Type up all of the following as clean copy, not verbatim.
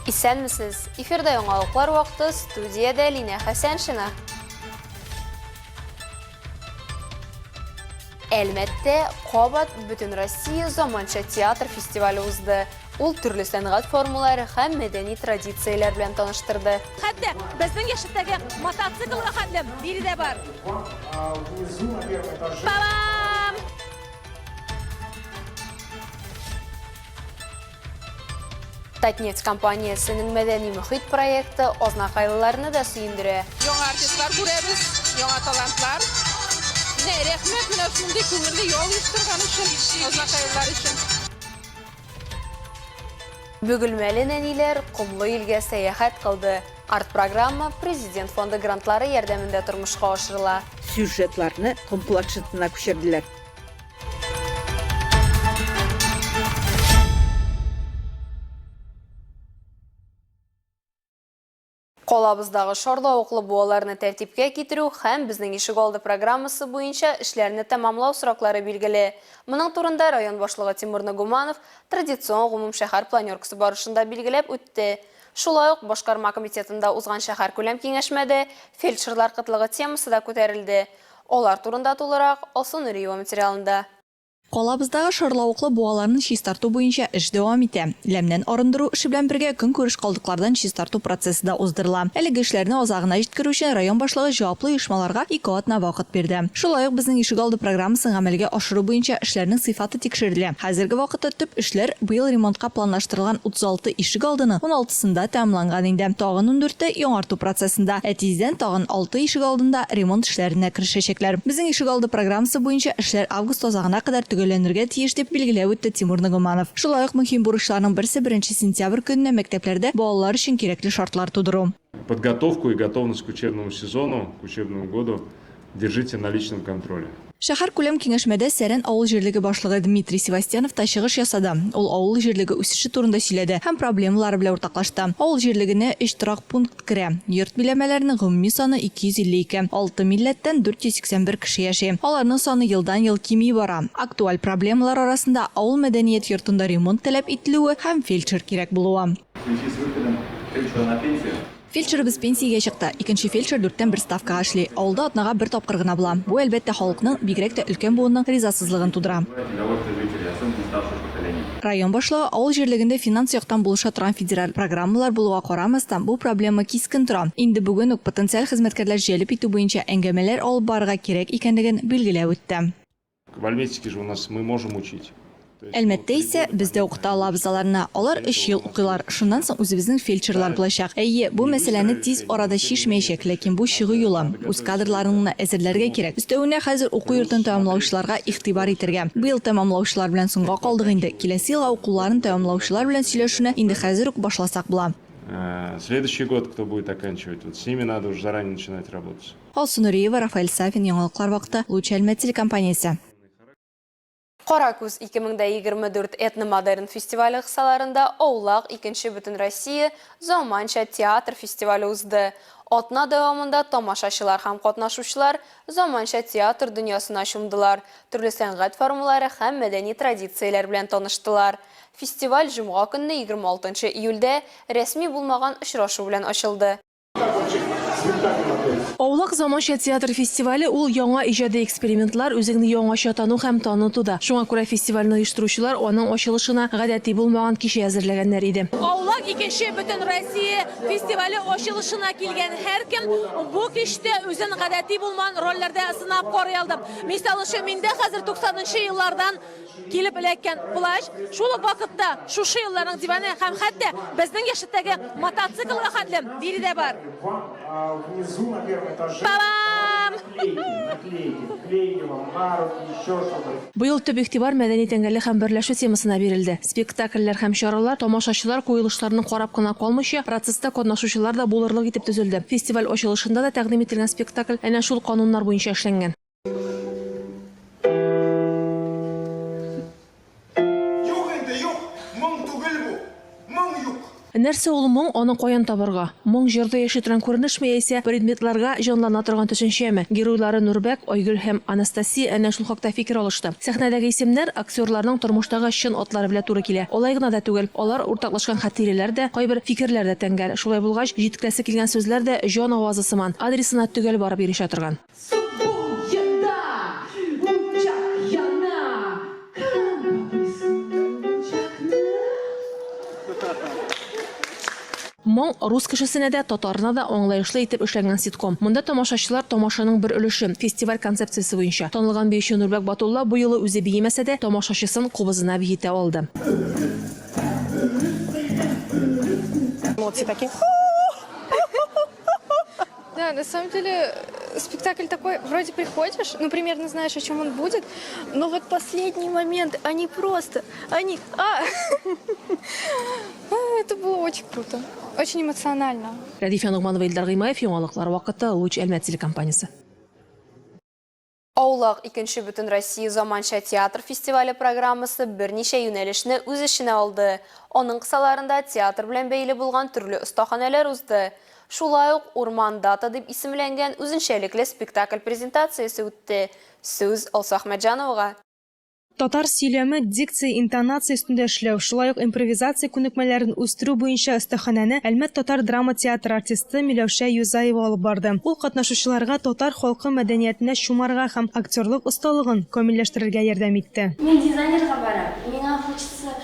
Исәнмесез! Эфирда яңалыклар вакыты, студиядә Линә Хәсәншина. Әлмәттә кабат Бөтенроссия заманча театр фестивале узды. Ул төрле сәнгать формалары һәм мәдәни традицияләр белән таныштырды. Хәтта безнең яшьлектәге мотоциклга хәтле биредә бар. Па-бам! Татнефть компаниясенең Мәдәни мохит проекты азнакайлыларны да сөендерә. Яңа артистлар күрәбез, яңа талантлар. Менә рәхмәт менә шундый күңелле ял оештырган өчен, азнакайлылар өчен. Бөгелмәле нәниләр комлы илгә сәяхәт кылды. Арт-программа Президент фонды грантлары ярдәмендә тормышка ашырыла. Сюжетларны ком планшетына күчерделәр. Калабыздагы шарлавыклы буаларны тәртипкә китерү һәм Безнең ишегалды программасы буенча эшләрне тәмамлау сроклары билгеле. Моның турында район башлыгы Тимур Нагуманов традицион гомумшәһәр планеркасы барышында билгеләп үтте. Шулай ук башкарма комитетында узган шәһәркүләм киңәшмәдә фельдшерлар кытлыгы темасы да күтәрелде. Алар турында тулырак Алсу Нуриева материалында. Калабыздагы шарлавыклы буаларны чистарту буенча эш дәвам итә. Ләмнән арындыру эше белән бергә көнкүреш калдыклардан чистарту процессы да уздырыла. Әлеге эшләрне азагына җиткерү өчен район башлыгы җаваплы оешмаларга ике атна вакыт бирде. Шулай ук Безнең ишегалды программасын гамәлгә ашыру буенча эшләрнең сыйфаты тикшерелә. Хәзерге вакытта төп эшләр быел ремонтка планлаштырылган 36 ишегалдының уналтысында тәмамланган инде. Тагын ундүрте яңарту процессында. Ә тиздән тагын алты ишегалдында ремонт эшләренә керешәчәкләр. Безнең ишегалды программасы буенча эшләр август азагына кадәр төгәлләнергә тиеш, дип билгеләп үтте Тимур Нагуманов. Шулай ук мөһим бурычларның берсе, беренче сентябрь көненә мәктәпләрдә балалар өчен кирәкле шартлар тудыру. Подготовку и готовность к учебному сезону, к учебному году держите на личном контроле. Шәһәркүләм киңәшмәдә Сәрән авыл җирлеге башлыгы Дмитрий Севастьянов та чыгыш ясады. Ул авыл җирлеге үсеше турында сөйләде һәм проблемалары белән уртаклашты. Авыл җирлегенә өч торак пункт керә. Йорт биләмәләренең гомуми саны 252. Алты милләттән 481 кеше яши. Аларның саны елдан-ел кими бара. Актуаль проблемалар арасында авыл мәдәният йортында ремонт таләп ителүе һәм фельдшер кирәк булуы. В связи с выходом фельдшера на пенсию. Фельдшерыбыз пенсиягә чыкты. Икенче фельдшер дүрттән бер ставкага эшли. Авылда атнага бер тапкыр гына була. Бу, әлбәттә, халыкның, бигрәк тә өлкән буынның ризасызлыгын тудыра. Район башлыгы авыл җирлегендә финанс яктан булыша торган федераль программалар булуга карамастан, бу проблема кискен тора. Инде бүген үк потенциаль хезмәткәрләр җәлеп итү буенча әңгәмәләр алып барырга кирәк икәнлеген билгеләп үтте. В Альметьевске же у нас мы можем учить. Әлмәттә исә без дә укыта алабыз аларны. Алар өч ел укыйлар, шуннан соң үзебезнең фельдшерлар булачак. Әйе, бу мәсьәләне тиз арада чишмәячәк, ләкин бу чыгу юлы. Үз кадрларыңны әзерләргә кирәк. Өстәвенә, хәзер уку йортын тәмамлаучыларга игътибар итәргә. Быел тәмамлаучылар белән соңга калдык инде, киләсе елга укуларын тәмамлаучылар белән сөйләшүне инде хәзер үк башласак була. Следующий год кто будет оканчивать, вот с ними надо уже заранее начинать работать. Алсу Нуриева, Рафаэль Сафин, Яңалыклар вакыты, Луч Әлмәт телекомпаниясе. Каракүз 2024 этно-модерн фестивале кысаларында Аулак икенче Бөтенроссия заманча театр фестивале узды. Атна дәвамында тамашачылар һәм катнашучылар заманча театр дөньясына чумдылар, төрле сәнгать формалары һәм мәдәни традицияләр белән таныштылар. Фестиваль җомга көнне 26 нчы июльдә рәсми булмаган очрашу белән ачылды. Аулак заманча театр фестивале ул яңа иҗади экспериментлар, үзеңне яңача тану һәм таныту да. Шуңа күрә фестивальне оештыручылар аның ачылышына гадәти булмаган кичә әзерләгәннәр иде. Аулак икенче Бөтенроссия фестивале ачылышына килгән һәркем бу кичтә үзен гадәти булмаган рольләрдә сынап карый алды. Мисал өчен, миндә хәзер 90 нчы еллардан Килеп эләккән плащ, шул ук вакытта шушы елларның диваны һәм хәтта безнең яшьлектәге мотоциклга хәтле биредә бар. Па-бам! Быел төп игътибар мәдәни тәңгәллек һәм берләшү темасына бирелде. Спектакльләр һәм чаралар тамашачылар куелышларны карап кына калмыйча, процесста катнашучылар да булырлык итеп төзелде. Фестиваль ачылышында да тәкъдим ителгән спектакль әнә шул кануннар буенча эшләнгән. Юк инде, юк, моң түгел бу, моң юк. Нәрсә ул моң, аны каян табарга? Моң җырда яши торган күренешме яисә предметларга җанлана торган төшенчәме? Геройлары Нурбәк, Айгөл һәм Анастасия әнә шул хакта фикер алышты. Сәхнәдәге исемнәр актерларның тормыштагы чын атлары белән туры килә. Алай гына да түгел, алар уртаклашкан хатирәләр дә, кайбер фикерләр дә тәңгәл. Шулай булгач, җиткерәсе килгән сүзләр дә җан авазы сыман, адресына төгәл барып ирешә торган. Су буенда учак яна, Кем кабызды учакны? Моң рус кешесенә дә, татарына да аңлаешлы итеп эшләнгән ситком. Монда тамашачылар тамашаның бер өлеше, фестиваль концепциясе буенча. Танылган биюче Нурбәк Батулла бу юлы үзе биемәсә дә, тамашачысын кубызына биетә алды. Молодцы такие. Да, на самом деле спектакль такой, вроде приходишь, ну примерно знаешь, о чем он будет, но вот последний момент, они просто, они, а! Это было очень круто, очень эмоционально. Рәдифә Ногманова, Илдар Гыймаев, Яңалыклар вакыты, Луч Әлмәт телекомпаниясе. Аулак икенче Бөтенроссия заманча театр фестивале программасы берничә юнәлешне үз эченә алды. Аның кысаларында театр белән бәйле булган төрле остаханәләр узды. Шулай ук Урман дата дип исемләнгән үзенчәлекле спектакль презентациясе үтте. Сүз Алсу Әхмәтҗановага. Татар сөйләме, дикция, интонация өстендә эшләү, шулай ук импровизация күнекмәләрен үстерү буенча остаханәне Әлмәт татар драма театры артисты Миләүшә Юзаева алып барды. Ул катнашучыларга татар халкы мәдәниятенә чумарга һәм актерлык осталыгын камилләштерергә ярдәм итте. Мин дизайнерга барам, миңа хочется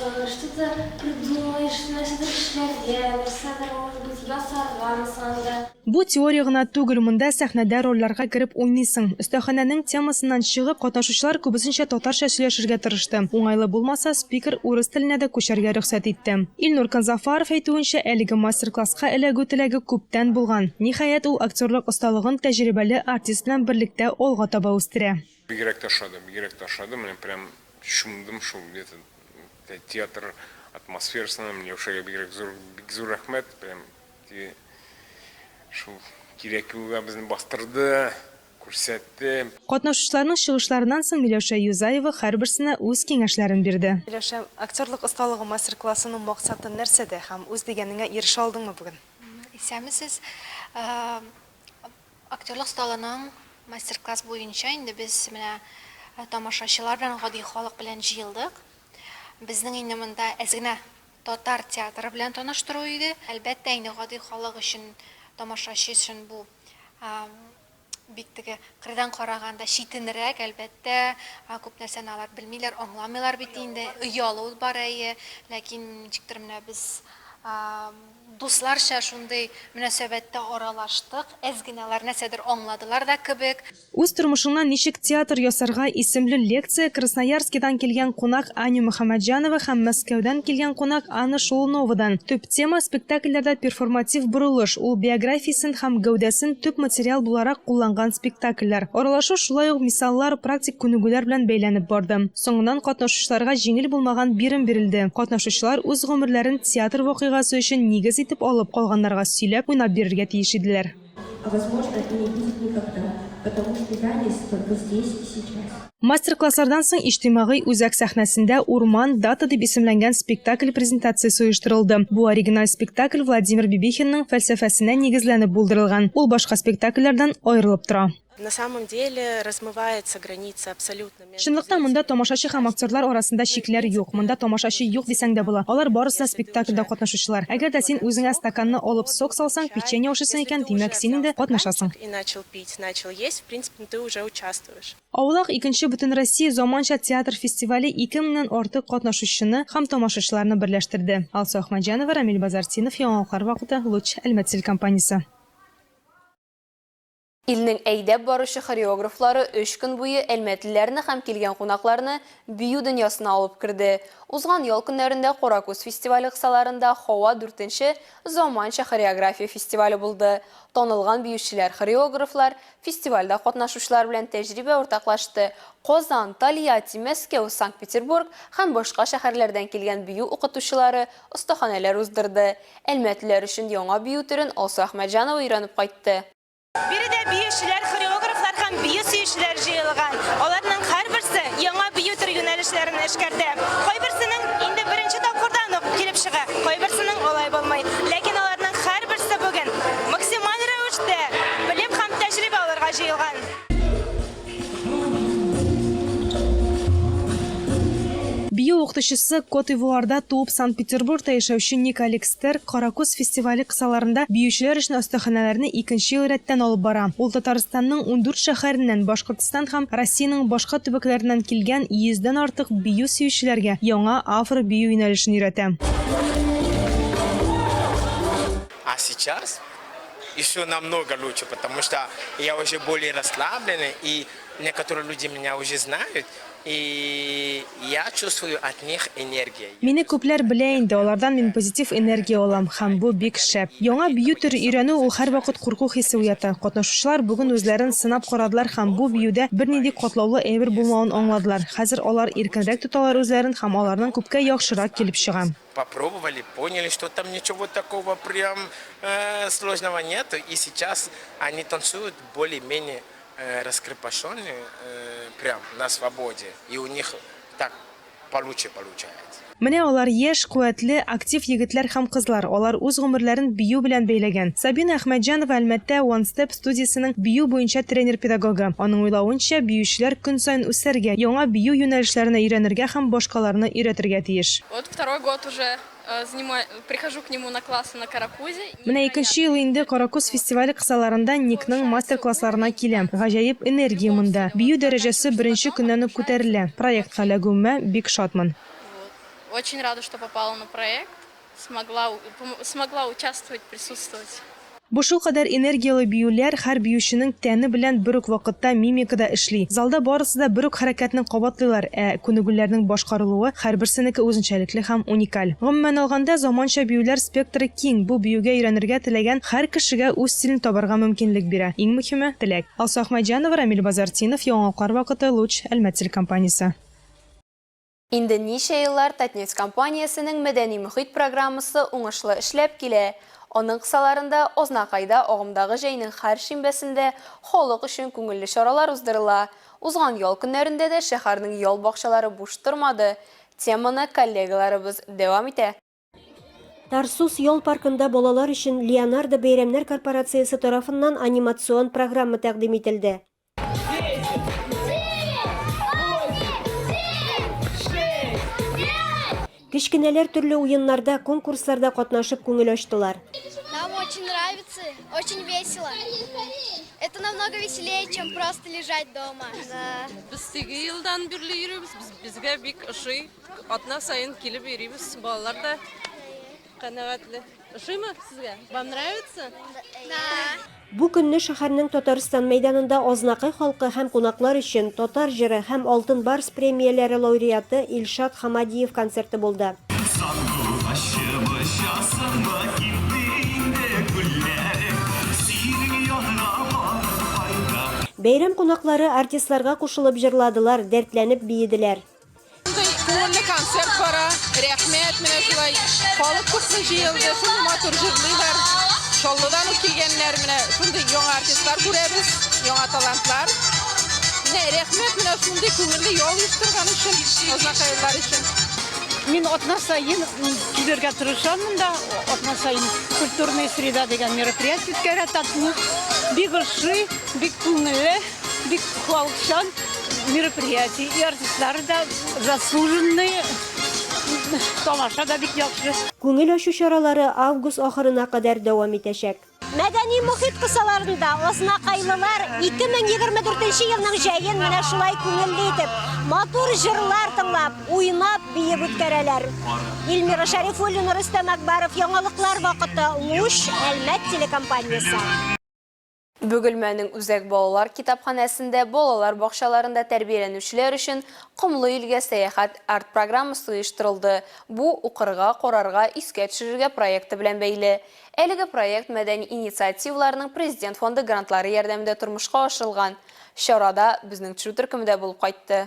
что-то придумаешь, нәрсәдер эшләргә, нәрсәдер, может быть, ясарга ансамбльдә. Бу теория гына түгел, монда сәхнәдә рольләргә кереп уйныйсың. Остаханәнең темасыннан чыгып, катнашучылар күбесенчә татарча сөйләшергә тырышты. Уңайлы булмаса, спикер урыс теленә дә күчәргә рөхсәт итте. Илнур Канзафаров әйтүенчә, әлеге мастер-класска эләгү теләге күптән булган. Ниһаять, ул актерлык осталыгын тәҗрибәле артист белән берлектә алга таба үстерә. Бигрәк тә ошады, бигрәк тә ошады, менә прям чумдым шул где-то театр атмосферасына, Миләүшәгә бигрәк зур, бик зур рәхмәт, прям Теге шул кирәкле юлга безне бастырды, күрсәтте. Катнашучыларның чыгышларыннан соң Миләүшә Юзаева һәрберсенә үз киңәшләрен бирде. Миләүшә, актерлык осталыгы мастер-классының максаты нәрсәдә һәм үз дигәнеңә ирешә алдыңмы бүген? Исәнмесез. Актерлык осталының мастер-класс буенча инде без менә тамашачылар белән, гади халык белән җыелдык. Безнең инде монда әз генә татар театры белән таныштыру иде. Әлбәттә инде гади халык өчен, тамашачы өчен бу бик теге кырыйдан караганда читенрәк, әлбәттә, күп нәрсәне алар белмиләр, аңламыйлар бит инде, оялу бар, әйе, ләкин ничектер менә без дусларча шундый мөнәсәбәттә аралаштык, әз генә алар нәрсәдер аңладылар да кебек. Үз тормышыңнан ничек театр ясарга исемле лекция Красноярскидан килгән кунак Аня Мөхәммәтҗанова һәм Мәскәүдән килгән кунак Анна Шолуновадан. Төп тема, спектакльләрдә перформатив борылыш, ул биографиясен һәм гәүдәсен төп материал буларак кулланган спектакльләр. Аралашу шулай ук мисаллар, практик күнегүләр белән бәйләнеп барды. Соңыннан катнашучыларга җиңел булмаган бирем бирелде, катнашучылар үз гомерләрен театр вакыйгасы өчен нигез итеп алып, калганнарга сөйләп, уйнап бирергә тиеш иделәр. А возможно, и не будет никогда, потому что я есть только здесь и сейчас. Мастер-класслардан соң Иҗтимагый үзәк сәхнәсендә Урман, дата дип исемләнгән спектакль презентациясе оештырылды. Бу оригиналь спектакль Владимир Бибихинның фәлсәфәсенә нигезләнеп булдырылган. Ул башка спектакльләрдән аерылып тора. На самом деле размывается граница абсолютно между Чынлыкта монда тамашачы һәм актерлар арасында чикләр юк. Монда тамашачы юк дисәң дә була. Алар барысы да спектакльдә катнашучылар. Әгәр дә син үзеңә стаканны алып сок салсаң, печенье ашыйсың икән, димәк, син инде катнашасың. И начал пить, начал есть, в принципе, ты уже участвуешь. Аулак икенче Бөтенроссия заманча театр фестивале 2000 нән артык катнашучыны һәм тамашачыларны берләштерде. Алсу Әхмәтҗанова, Рамил Базартдинов, Яңалыклар вакыты, Луч, Әлмәт телекомпаниясе. Илнең әйдәп баручы хореографлары өч көн буе әлмәтлеләрне һәм килгән кунакларны бию дөньясына алып керде. Узган ял көннәрендә Каракүз фестивале кысаларында Һава дүртенче заманча хореография фестивале булды. Танылган биючеләр, хореографлар фестивальдә катнашучылар белән тәҗрибә уртаклашты. Казан, Тольятти, Мәскәү, Санкт-Петербург һәм башка шәһәрләрдән килгән бию укытучылары остаханәләр уздырды. Әлмәтлеләр өчен яңа бию төрен Алсу Әхмәтҗанова өйрәнеп кайтты. Биредә биючеләр, хореографлар һәм бию сөючеләр җыелган. Аларның һәрберсе яңа бию төре юнәлешләрен эшкәртә. Кайберсенең инде беренче тапкырдан ук килеп чыга, кайберсенең алмый. Ләкин аларның һәрберсе бүген максималь рәвештә белем һәм тәҗрибә алырга җыелган. Бию укытучысы, Кот-Ивуарда туып Санкт-Петербургта яшәүче Ник Алекстер Каракүз фестивале кысаларында биючеләр өчен остаханәләрне икенче ел рәттән алып бара. Ул Татарстанның 14 шәһәреннән, Башкортстан һәм Россиянең башка төбәкләреннән килгән йөздән артык бию сөючеләргә яңа афро-бию юнәлешен өйрәтә. А сейчас еще намного лучше, потому что я уже более расслабленный, и некоторые люди меня уже знают, и я чувствую от них энергию. Мине күпләр белә инде, алардан мин позитив энергия алам, һәм бу бик шәп. Яңа бию төре өйрәнү ул һәрвакыт курку хисе уята. Катнашучылар бүген үзләрен сынап карадылар һәм бу биюдә бернинди катлаулы әйбер булмавын аңладылар. Хәзер алар иркенрәк тоталар үзләрен һәм аларның күпкә яхшырак килеп чыга. Попробовали, поняли, что там ничего такого прям э, сложного нету. И сейчас они танцуют более-менее э, раскрепощенные, э, прям на свободе. И у них так получше получается. Менә алар яшь, куәтле, актив егетләр һәм кызлар. Алар үз гомерләрен бию белән бәйләгән. Сабина Әхмәтҗанова Әлмәттә One Step студиясенең бию буенча тренер-педагогы. Аның уйлавынча, биючеләр көн саен үсәргә, яңа бию юнәлешләренә өйрәнергә һәм башкаларны өйрәтергә тиеш. Вот второй год уже э, занима... прихожу к нему на классы на Каракузе. Менә икенче ел инде Каракуз фестивале кысаларында Никның мастер-классларына киләм. Гаҗәеп энергия монда. Бию дәрәҗәсе беренче көннән үк күтәрелә. Проектка эләгүемә бик шатмын. Вот. Очень рада, что попала на проект. Смогла, смогла участвовать, присутствовать. Бу шулкадәр энергияле биюләр, һәр биюченең тәне белән бер үк вакытта мимика да эшли. Залда барысы да бер үк хәрәкәтне кабатлыйлар, ә күнегүләрнең башкарылуы һәрберсенеке үзенчәлекле һәм уникаль. Гомумән алганда, заманча биюләр спектры киң, бу биюгә өйрәнергә теләгән һәр кешегә үз стилен табарга мөмкинлек бирә. Иң мөһиме, теләк. Алсу Әхмәтҗанова, Рамил Базартдинов, Яңалыклар вакыты, Луч, Әлмәт телекомпаниясе. Инде ничә еллар Татнефть компаниясенең Мәдәни мохит программасы уңышлы эшләп килә. Аның кысаларында Азнакайда агымдагы җәйнең һәр шимбәсендә халык өчен күңелле чаралар уздырыла. Узган ял көннәрендә дә шәһәрнең ял бакчалары буш тормады. Теманы коллегаларыбыз дәвам итә. Тарсус ял паркында балалар өчен Леонардо бәйрәмнәр корпорациясе тарафыннан анимацион программа тәкъдим ителде. Кечкенәләр төрле уеннарда, конкурсларда катнашып күңел ачтылар. Нам очень нравится, очень весело. Это намного веселее, чем просто лежать дома. Без теге елдан бирле йөрибез, безгә бик ошый. Атна саен килеп йөрибез, балалар да канәгатьле. Ошыймы сезгә? Вам нравится? Да. Бу көнне шәһәрнең Татарстан мәйданында Азнакай халкы һәм кунаклар өчен Татар җыры һәм Алтын барс премияләре лауреаты Илшат Хамадиев концерты булды. Сандугачым, очасыңмы, кипте инде гөлләрең, Синең янга барып кайтам. Бәйрәм кунаклары артистларга кушылып җырладылар, дәртләнеп биеделәр. Шундый күңелле концерт бара. Рәхмәт, менә шулай халык күпме җыелды, шундый матур җырлыйлар. Чаллыдан ук килгәннәр, менә шундый яңа артистлар күрәбез, яңа талантлар. Менә рәхмәт, менә шундый күңелле ял оештырган өчен, азнакайлылар өчен. Мин атна саен килергә тырышам монда. Атна саен культурная среда дигән мероприятие үткәрә Татнефть. Бик ошый, бик күңелле. Бик халыкчан мероприятие. И артистлары да заслуженные. Тамаша да бик яхшы. Күңел ачу чаралары август ахырына кадәр дәвам итәчәк. Мәдәни мохит кысаларында азнакайлылар 2024 елның җәен менә шулай күңелле итеп, матур җырлар тыңлап, уйнап, биеп үткәрәләр. Эльмира Шәрифуллина, Рөстәм Акбаров, Яңалыклар вакыты, Луч, Әлмәт телекомпаниясе. Бөгелмәнең үзәк балалар китапханәсендә балалар бакчаларында тәрбияләнүчеләр өчен Комлы илгә сәяхәт арт-программасы оештырылды. Бу Укырга, карарга, искә төшерергә проекты белән бәйле. Әлеге проект мәдәни инициативаларның Президент фонды грантлары ярдәмендә тормышка ашырылган. Чарада безнең төшерү төркеме дә булып кайтты.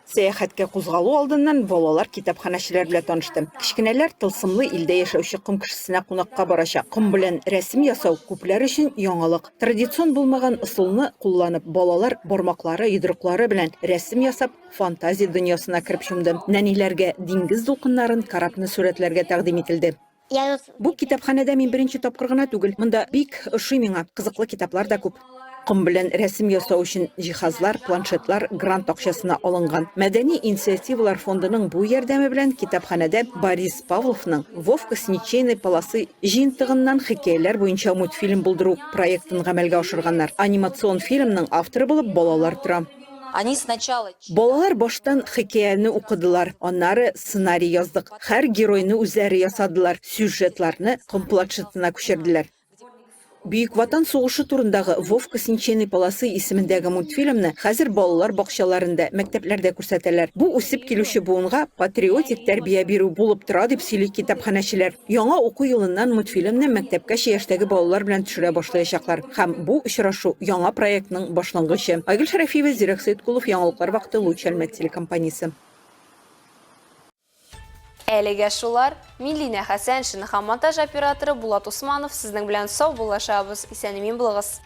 Сәяхәткә кузгалу алдыннан балалар китапханәчеләр белән танышты. Кечкенәләр тылсымлы илдә яшәүче ком кешесенә кунакка барачак. Ком белән рәсем ясау күпләр өчен яңалык. Традицион булмаган ысулны кулланып, балалар бармаклары, йодрыклары белән рәсем ясап, фантазия дөньясына кереп чумды. Нәниләргә диңгез дулкыннарын, корабны сурәтләргә тәкъдим ителде. Бу китапханәдә мин беренче тапкыр гына түгел. Монда бик ошый миңа. Кызыклы китаплар да күп. Ком белән рәсем ясау өчен җиһазлар, планшетлар грант акчасына алынган. Мәдәни инициативалар фондының бу ярдәме белән китапханәдә Борис Павловның Вовка с ничейной полосы җыентыгыннан хикәяләр буенча мультфильм булдыру проектын гамәлгә ашырганнар. Анимацион фильмның авторы булып балалар тора. Они сначала. Балалар баштан хикәяне укыдылар, аннары сценарий яздык. Һәр геройны үзләре ясадылар, сюжетларны ком планшетына күчерделәр. Бөек Ватан сугышы турындагы Вовка с ничейной полосы исемендәге мультфильмны хәзер балалар бакчаларында, мәктәпләрдә күрсәтәләр. Бу үсеп килүче буынга патриотик тәрбия бирү булып тора, дип сөйли китапханәчеләр. Яңа уку елыннан мультфильмны мәктәпкәчә яшьтәге балалар белән төшерә башлаячаклар. Һәм бу очрашу, яңа проектның башлангычы. Айгөл Шәрәфиева, Зирәк Сәеткулов, Яңалыклар вакыты, Луч Әлмәт телекомпаниясе. Әлегә шулар. Мин Линә Хәсәншина һәм монтаж операторы Булат Усманов сезнең белән саубуллашабыз. Исән-имин булыгыз.